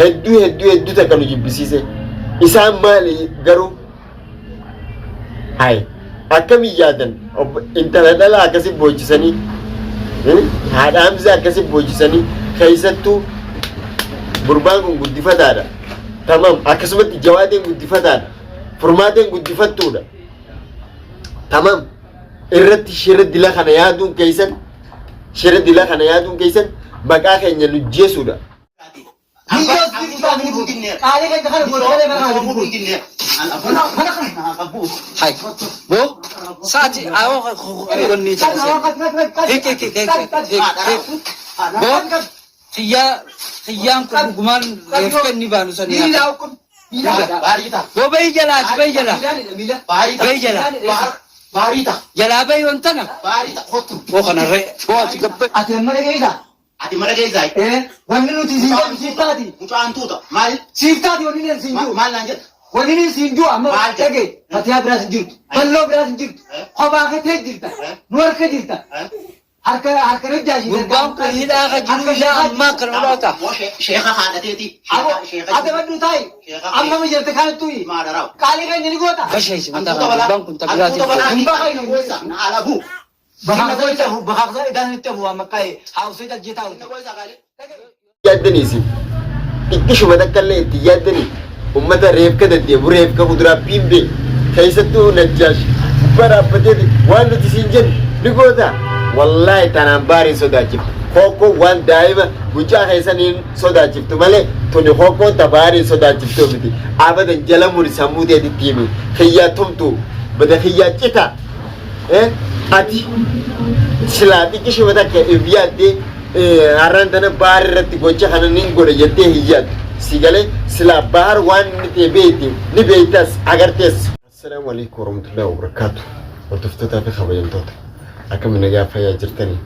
Hedduu hedduu hedduu takka nu jibbisiise. Isaan maali garuu? Hay akkamiin yaadan intala dhalaa akkasi boochisanii haadha Hamzaa akkasi boochisanii keessattuu gurbaan kun guddifataadha. Tamam akkasumatti jawaadeen guddifataadha. Furmaateen guddifattuudha. Tamam irratti shira dila kana yaaduun keessan shira dila kana yaaduun keessan maqaa keenya nu jeesuudha. Hai. Bo, saati awo gonni hik hik hik hik hik hik. Bo, xiyyaa xiyyaan kun dhugumaan reeffa inni baanu sanii haa Bo bahi jalaa ati bahi jalaa. Bahi jalaa. Jalaa bahi wantana. Bo kanarree. Bo ati gabba. Ati amma dhageessaa? Ati mana keessaa Ee, wanni nuti siin jedhu siif taati. Mucaan tuuta. Maal? Siif taati wanni nuti siin jiru. Maal naan jedha? Wanni nuti siin jiru amma Maal jedha? dhagee fatiyaa biraas hin jirtu. Balloo biraas hin jirtu. Eh? Kophaa kee jirta. Eh? Nu harka jirta. Eh? Harka harka rajjaashii. Gurbaan kun hidhaa ka jiru hidhaa ammaa kana hudhaata. Moo sheeka haadhateeti. Sheeka Ate baddu taa'i. Sheeka- Amma mijarte kaantu. Maadharaaw. Qaalii keenya ni goota. Basheessi mataa kana gurbaan kun tabiraatiin. Hin bahainu. Bakka idaan itti abu amma qaa'ee hausee jaljee taa'u. Yaaddanii isin xiqqishuma takka illee itti yaaddanii ummata reefka deddeemu reefka kuduraa biimbee keessattuu najjaash gubbaa dhaabbateeti waan nuti siin jennu ni goota wallaahi tanaan baariin sodaachiftu kookkoon waan daa'ima mucaa keessaniin sodaachiftu malee tuni kookkoon ta baariin sodaachiftu miti abadan jala muri sammuu teetitti himi kiyyaa tumtu bada kiyyaa cita. Ati silaa xiqqishuma takka if yaaddee har'aan tana baar irratti gocha kana nin godha jettee hin yaaddu. Si galee silaa baar waan inni ta'e beekte ni beektas agartees. Assalaamu alaikum warahmatullahi wabarakatuh. Hordoftootaa fi kabajamtoota akkam nagaa fayyaa jirtanii.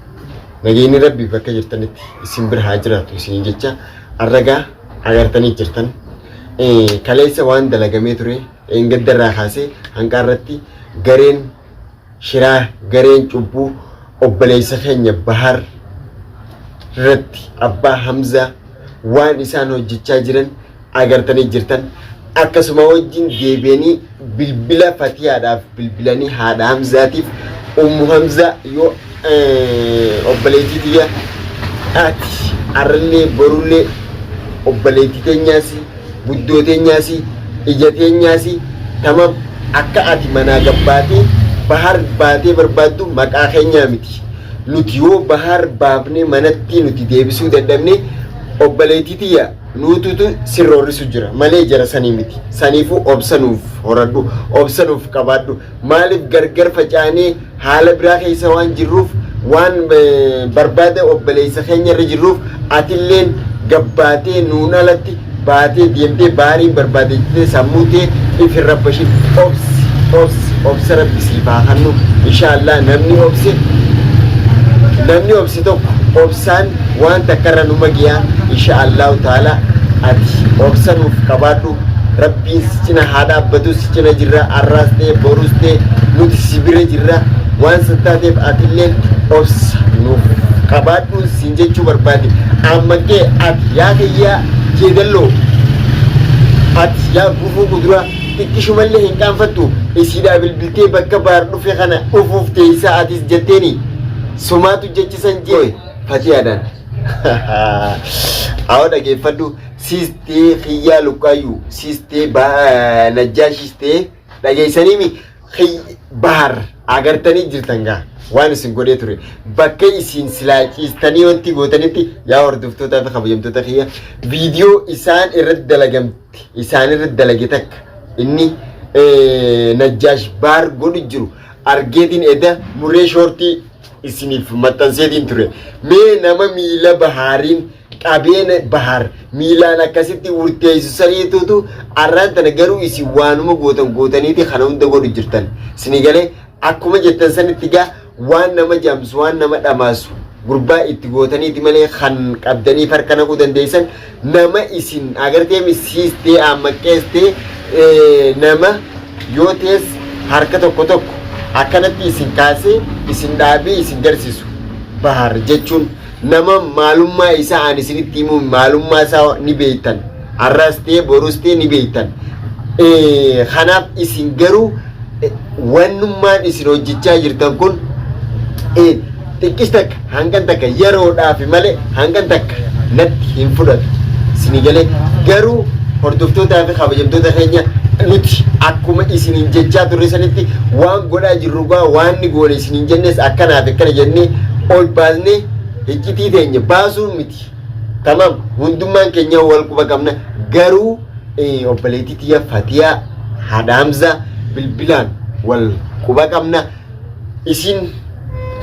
Nageenyi Rabbii bakka jirtanitti isin bira haa jiraatu isiniin jecha arragaa agartanii jirtan. Kaleessa waan dalagamee ture Dheengadda irraa kaasee hanqa irratti gareen shiraa gareen cubbuu obboleessa keenya Bahar irratti abbaa Hamzaa waan isaan hojjechaa jiran agartanii jirtan akkasuma wajjin deebi'anii bilbila Fatiyaadhaaf bilbilanii haadha Hamzaatiif Ummu Hamzaa yoo obboleettii tiyya ati arrallee borullee obboleettii teenyaasi guddoo teenyaasi ija teenyaasi tamam akka ati manaa gabbaatee bahar baatee barbaaddu maqaa keenyaa miti nuti yoo bahar baafnee manatti nuti deebisuu dadhabne obboleettii tiyya nuututu sirroorrisu jira malee jara sanii miti saniifuu obsa nuuf horadhu obsa nuuf qabaadhu maaliif gargar facaanee haala biraa keessa waan jirruuf waan barbaada obboleessa keenya irra jirruuf atilleen gabbaatee nuun alatti baatee deemtee baariin barbaade jettee sammuu tee if hin rabbashin obsi obsi obsa rabbi siif haa kennu inshaallah namni obse namni obse tokko obsaan waan takka irra numa geyaa insha allahu taala ati obsa nuuf qabaadhu rabbiin si cina haa dhaabbatu si cina jirra arraas ta'e borus ta'e nuti si bira jirra waan san taateef atilleen obsa nuuf qabaadhu siin jechuu barbaade amma kee ati yaa kiyyaa jeedalloo ati yaa gufuu kuduraa xiqqishumallee hin qaanfattu isiidhaa bilbiltee bakka baar dhufe kana dhufuuf teessaa atis jetteeni sumaatu jechisan jee fatiyaadhaan awwa dhageeffadhu siistee kiyyaa luqqaayyuu siistee najjaashiistee dhageessaniimi bahar agartanii jirtan gaa waan isin godhee ture bakka isin silaa ciistanii wanti gootanitti yaa hordoftootaa fi kabajamtoota kiyya viidiyoo isaan irratti dalagamte isaan irratti dalage takka inni najjaash baar godhu jiru argeetiin eda muree shoortii isiniif maxxanseetiin ture mee nama miila bahaariin qabeen bahar miilaan akkasitti wurteessu saniitutu arraan tana garuu isin waanuma gootan gootaniiti kana hunda godhu jirtan isinii galee akkuma jettan sanitti gaa waan nama jaamsu waan nama dhamaasu gurbaa itti gootaniiti malee kan qabdanii harka naquu dandeessan nama isin agartee misiistee ammaqqeestee nama yoo tees harka tokko tokko akkanatti isin kaasee isin dhaabee isin garsiisu bahar jechuun nama maalummaa isaa ani isinitti himu maalummaa isaa ni beektan. Har'as ta'e borus ta'e ni beektan. Kanaaf isin garuu wannummaan isin hojjechaa jirtan kun xiqqis takka hangan takka yeroodhaaf malee hangan takka natti hin fudhatu. Isinii galee garuu hordoftootaa fi kabajamtoota keenya nuti akkuma isiniin jechaa turre sanitti waan godhaa jirru gaa waan ni goone isiniin jennes akkanaaf akkana jennee ol baasnee iccitii teenya baasuu miti. Tamam hundummaan keenya wal quba qabna garuu obboleettii tiyya Fatiyaa haadha Hamzaa bilbilaan wal quba qabna. Isin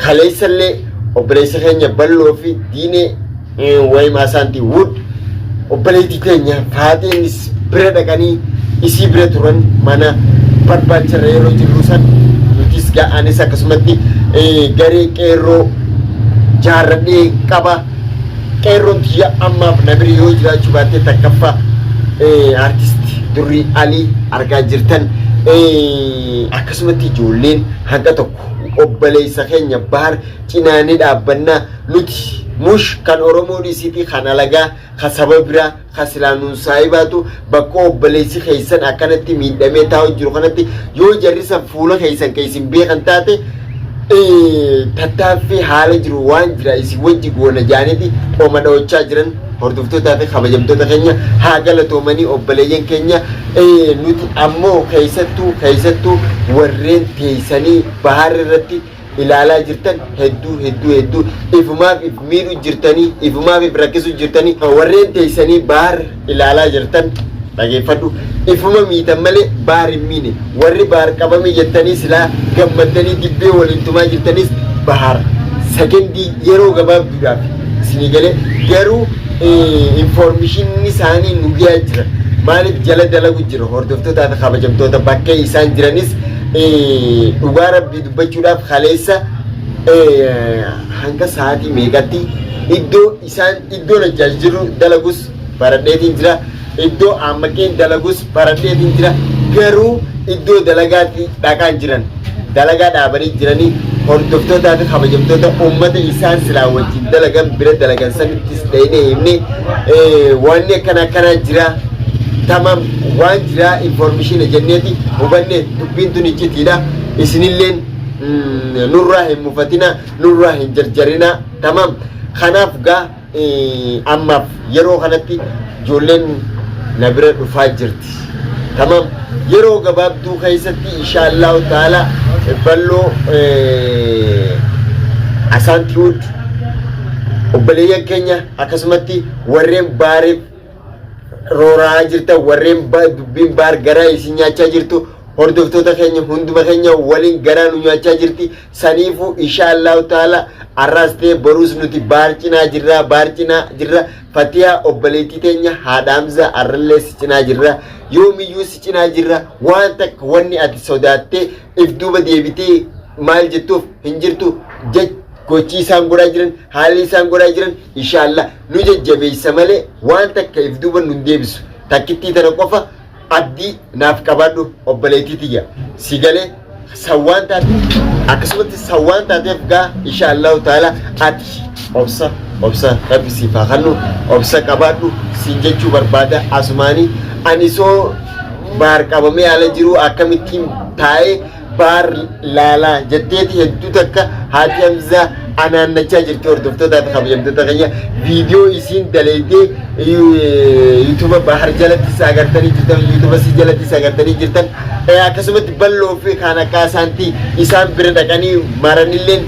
kaleessallee obboleessa keenya bal'oo fi diinee wayim asaantii wud obboleettii teenya faaxeenis bira dhaqanii isii bira turan mana barbaacharra yeroo jirru san nutis ga'anis akkasumatti garee qeerroo jaarradhee qaba. Qeerroon tiyya ammaaf na bira yoo jiraachuu baatte takkaffaa artist Durrii Alii argaa jirtan akkasumatti ijoolleen hanga tokko obboleessa keenya Bahar cinaa ni dhaabbannaa nuti mush kan Oromoo dhiisiitii kan alagaa kan saba biraa kan silaa nuun saahibaatu bakka obboleessi keessan akkanatti miidhamee taa'u jiru kanatti yoo jarri san fuula keessan kan isin beekan taate tattaaffii haala jiru waan jira isin wajji goona jaaniiti qoma dhawachaa jiran hordoftootaa fi kabajamtoota keenya haa galatoomanii obboleeyyan keenya nuti ammoo keessattuu keessattuu warreen teessanii Bahar irratti ilaalaa jirtan hedduu hedduu hedduu ifumaaf if miidhu jirtanii ifumaaf if rakkisu jirtanii warreen teessanii Bahar ilaalaa jirtan dhageeffadhu ifuma miitan malee Bahar hin miine warri Bahar qabame jettanii silaa gammaddanii dibbee waliin tumaa jirtanis Bahar sekendii yeroo gabaabduudhaaf isinii galee garuu informishinni isaanii nu gahaa jira maaliif jala dalagu jira hordoftootaa fi kabajamtoota bakka isaan jiranis dhugaa rabbii dubbachuudhaaf kaleessa hanga sa'aatii meeqatti iddoo isaan iddoo Najjaash jiru dalagus baradheetiin jira iddoo Aammaqeen dalagus baradheetiin jira garuu iddoo dalagaatti dhaqaan jiran dalagaa dhaabanii jiranii hordoftootaa fi kabajamtoota uummata isaan silaa wajjin dalagan bira dalagan sanittis dhayinee himne wanni akkana akkanaa jira tamam waan jira information jenneeti hubanne dubbiin tun iccitiidha isinilleen nurraa hin mufatina nurraa hin jarjarina tamam kanaaf gaa ammaaf yeroo kanatti ijoolleen na bira dhufaa jirti tamam yeroo gabaabduu keessatti inshaallahu taala balloo asaantiwud obboleeyyan keenya akkasumatti warreen baariif rooraa jirtan warreen dubbiin baar garaa isin nyaachaa jirtu hordoftoota keenya hunduma keenya waliin garaa nu nyaachaa jirti saniifuu insha allahu taala arraas ta'e boruus nuti baar cinaa jirra baar cinaa jirra fatiyaa obboleettii teenya haadha Hamza arrallee si cinaa jirra yoomiyyuu si cinaa jirra waan takka wanni ati sodaattee if duuba deebitee maal jettuuf hin jirtu jech gochi isaan godhaa jiran haalli isaan godhaa jiran inshaallah nu jajjabeessa malee waan takka if duuba nun deebisu takkittii tana qofa abdii naaf qabaadhu obboleettii tiyya si galee sawwaan taate akkasumatti sawwaan taateef gaa inshaallahu taala ati obsa obsa rabbi siif haa kennu obsa qabaadhu siin jechuu barbaada asumaanii ani soo baar qabamee haala jiru akkamittiin taa'ee baar laalaa jetteeti hedduu takka haati Hamzaa anaannachaa jirti hordoftootaa fi kabajamtoota keenya viidiyoo isiin daleeydee yuutuuba Bahar jalattis agartanii jirtan yuutuuba si jalattis agartanii jirtan akkasumatti bal'oo fi kan akka isaanti isaan bira dhaqanii maranilleen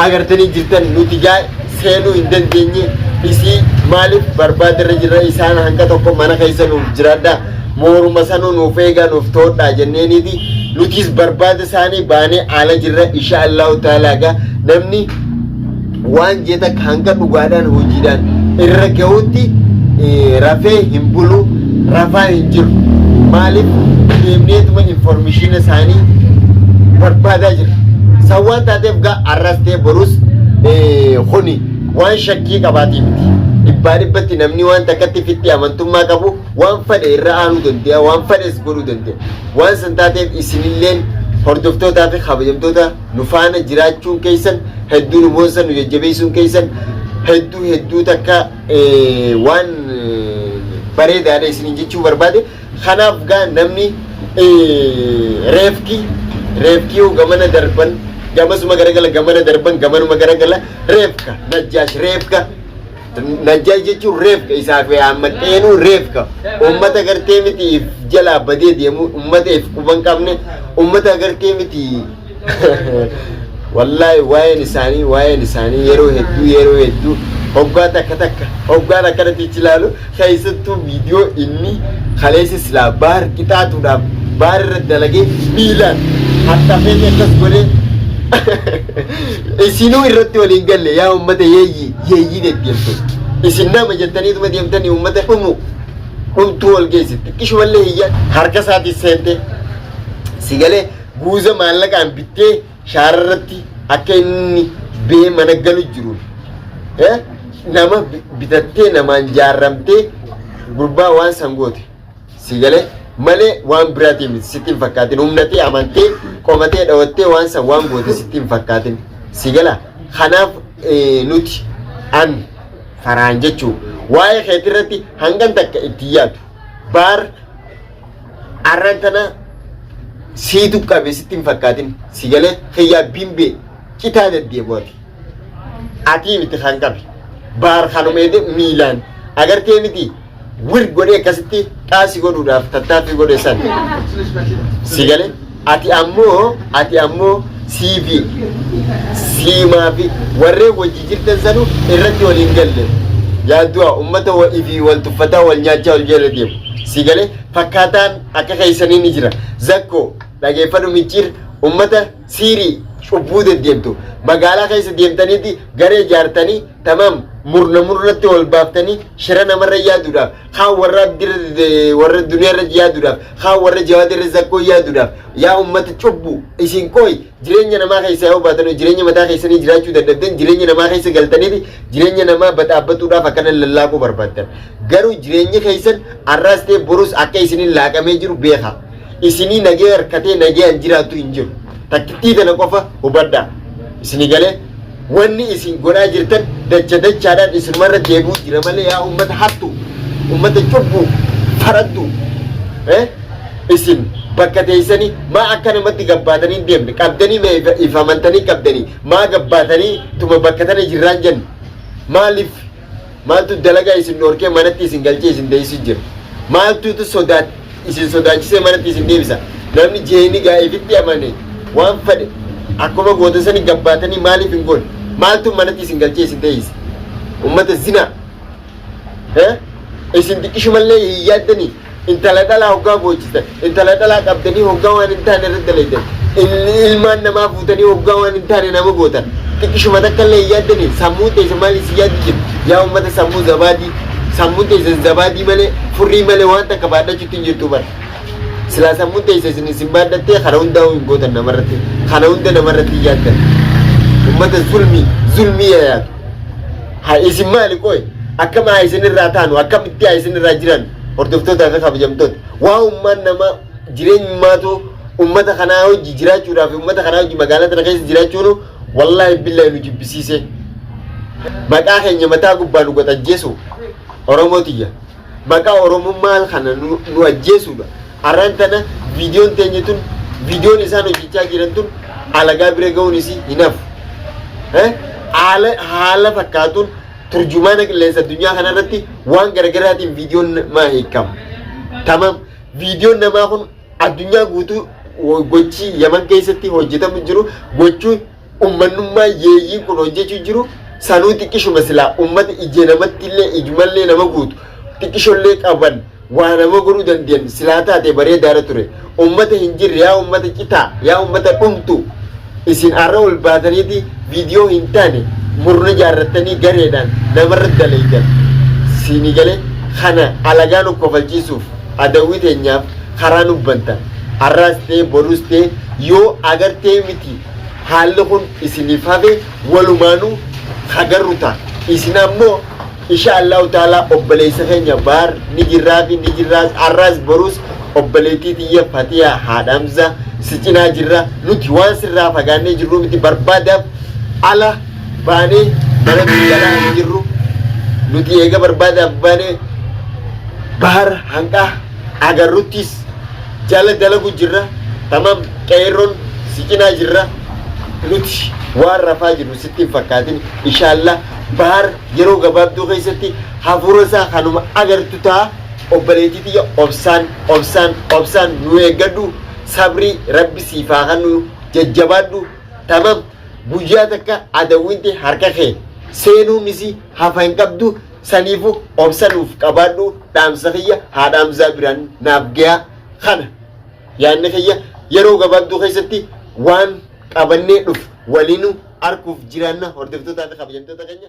agartanii jirtan nuti gaa seenuu hin dandeenye isii maaliif barbaadarra jirra isaan hanga tokko mana keessa nuuf jiraadha mooruma sanuu nuuf eegaa nuuf toodhaa jenneeniiti nutis barbaada isaanii baanee ala jirra insha Allahu ta'ala gaa namni waan jee takka hanga dhugaadhaan hojiidhaan irra gahutti rafee hin bulu rafaa hin jiru maaliif deemneetuma informishiina isaanii barbaadaa jira san waan taateef gaa arras ta'e borus kuni waan shakkii qabaatii miti dhibbaa dhibbatti namni waan takkatti fitti amantummaa qabu waan fedhe irra aanuu danda'a waan fedhes godhuu danda'a waan san taateef isinilleen hordoftootaa fi kabajamtoota nu faana jiraachuun keessan hedduu nu boonsan nu jajjabeessuun keessan hedduu hedduu takka waan Bareedaadha isiniin jechuu barbaade. Kanaaf gaa namni reefki reefkii gamana darban gamasuma garagala gamana darban gamanuma garagala reefka Najjaash reefka Najjaash jechuun reefka isaa fi Ahmad Xeenuu reefka ummata gartee miti if jalaa badee deemu ummata if quban qabne ummata gartee miti. Wallaahi waa'een isaanii yeroo hedduu hoggaa takka takka hoggaan akkanatti ichi ilaalu, keessattuu viidiyoo inni kaleessa silaa baar qixaatuudhaaf baar irra dalagee miilaan haxxafee akkas godhee isinuu irratti waliin galle. Yaa ummata yeeyyii, yeeyyii deddeemtu, isin nama jettaniituma deemtanii ummata dhumu dhumtuu wal geessi. Xiqqishumallee hiyya harka isaatii seente si galee guuza maallaqaan bittee shaararratti akka inni bee mana galu jiru nama bitattee namaan jaarramtee gurbaa waan san goote si galee malee waan biraatiin miti sitti hin fakkaatin. Humnatee amantee qomatee dhawattee waan san waan goote sitti hin fakkaatin, si gala. Kanaaf nuti an faraan jechuu waa'ee keetirratti hangan takka itti yaadu baar arran tana siitu qabe sitti hin fakkaatin, si galee kiyyaa bimbee citaa deddeebu ati atii miti kan qabe baar kanuma ede miilaan agartee miti wir godhee akkasitti xaasi godhuudhaaf tattaaffii godhe san, si galee. Ati ammoo siifi siimaa fi warreen wajji jirtan sanu irratti waliin galle. Yaaddu'a ummata ifii wal tuffataa wal nyaachaa wal jala deemu, si galee. Fakkaataan akka keessanii ni jira. Zakkoo dhageeffadhu, micciir ummata siirii cubbuu deddeemtu magaalaa keessa deemtaniiti garee ijaartanii tamam murna murnatti wal baaftanii shira namarra yaaduudhaaf, kaan warra abdirra warra duniyaarra yaaduudhaaf, kaan warra jawaadirra zakkoo yaaduudhaaf. Yaa ummata cubbuu, isin qooyi jireenya namaa keessa yoo baatan jireenya mataa keessanii jiraachuu dadhabdan jireenya namaa keessa galtaniiti jireenya namaa baxaabbatuudhaaf akkana lallaaquu barbaaddan. Garuu jireenyi keessan arraas ta'e borus akka isinin laaqamee jiru beeka. Isinii nagee harkatee nagee jiraatu hin jiru. Takkittii tana qofa hubadhaa. Isinii galee wanni isin godhaa jirtan dacha dachaadhaan isinumarra deebi'uu jira malee. Yaa ummata hattu, ummata cubbuu faraddu, isin bakka teessanii maa akka namatti gabbaatanii hin deemne qabdanii mee ifamantanii qabdanii maa gabbaatanii tuma bakka tana jirraan jenne? Maaliif maaltu dalagaa isin dhorkee manatti isin galchee isin deessu jira? Maaltuutu sodaat isin sodaachisee manatti isin deebisa? Namni jeeni gaa ifitti amane waan fedhe akkuma goota sani gabbaatanii maaliif hin goone? Maaltu manatti isin galchee isin teessise? Ummata zinaa, isin xiqqishumallee hin yaaddanii? Intala dhalaa hoggaa boochistan, intala dhalaa qabdanii hoggaa waan hin taane irratti dalaydan, ilmaan namaa fuutanii hoggaa waan hin taane nama gootan, xiqqishuma takka illee hin yaaddanii? Sammuun teessa maal isin yaaddu jirti? Yaa ummata sammuu zabaadii, sammuun teessa zabaadii malee, furrii malee waan takka baadhachuutti hin jirtu bara. Silaa sammuun teessa isin baadhattee kana hundaa hin gootan namarratti, kana hunda namarratti hin yaaddan. Ummata zulmii zulmii yaadu haa isin maali qoy? Akkam haa isin irraa taanu? Akkamitti haa isin irraa jiran? Hordoftootaa fi kabajamtoota, waa ummaan nama jireenyummaatu ummata kanaa hojii jiraachuudhaaf ummata kanaa hojii magaalaa tana keessa jiraachuun wallaahi billaahi nu jibbisiise. Maqaa keenya mataa gubbaa nu godhajjeesu. Oromoo tiyya, maqaa Oromummaa kana nu ajjeesuudha. Arraan tana viidiyoon teenya tun, viidiyoon isaan hojjechaa jiran tun alagaa bira ga'uun isii hin hafu. Haala fakkaatuun turjumaana qilleensa addunyaa kanarratti waan garaagaraatiin viidiyoon maa hiikama. Tamam, viidiyoon namaa kun addunyaa guutuu gochi Yaman keessatti hojjetamu jiru, gochuu ummannummaa yeeyyiin kun hojjechuu jiru sanuu xiqqishuma silaa ummata ija namatti illee ijumallee nama guutu xiqqishollee qaban waa nama godhuu dandeenyu silaa taate bareedaadha ture. Ummata hin jirre, yaa ummata citaa, yaa ummata dhumtu, isin arra ol baataniiti viidiyoo hin taane murna jaarrattanii gareedhaan namarra dalaydan. Siini galee kana alagaa nu kofalchiisuuf adawwii teenyaaf karaa nu bantan. Arraas ta'e borus ta'e yoo agartee miti haalli kun isiniif hafe walumaanuu hagarru ta'a. Isin ammoo insha Allahu ta'ala obboleessa keenya baar ni jirraa fi ni jirraas, arraas borus obboleettii tiyya Fatiyaa haadha Hamza si cinaa jirra. Nuti waan sirraa fagaannee jirru miti, barbaadaaf ala baanee mana biyya alaa hin jirru. Nuti eega barbaadaaf baanee Bahar hanqa agarruttis jala dalagu jirra. Tamam, qeerroon si cinaa jirra. Nuti waan rafaa jirru sitti hin fakkaatin. Inshaalla Bahar yeroo gabaabduu keessatti hafuura isaa kanuma agartu ta'a. Obboleettii tiyya, obsaan, obsaan, obsaan nu eeggadhu. Sabrii Rabbi siif haa kennu, jajjabaadhu. Tamam, guyyaa takka adawwinti harka kee seenuunis hafa hin qabdu. Saniifu obsa nuuf qabaadhu. Dhaamsa kiyya haadha Hamzaa biraan naaf gayaa. Kana yaadni kiyya, yeroo gabaabduu keessatti waan qabannee dhufu waliinu arguuf jiraanna, hordoftootaa fi kabajamtoota keenya.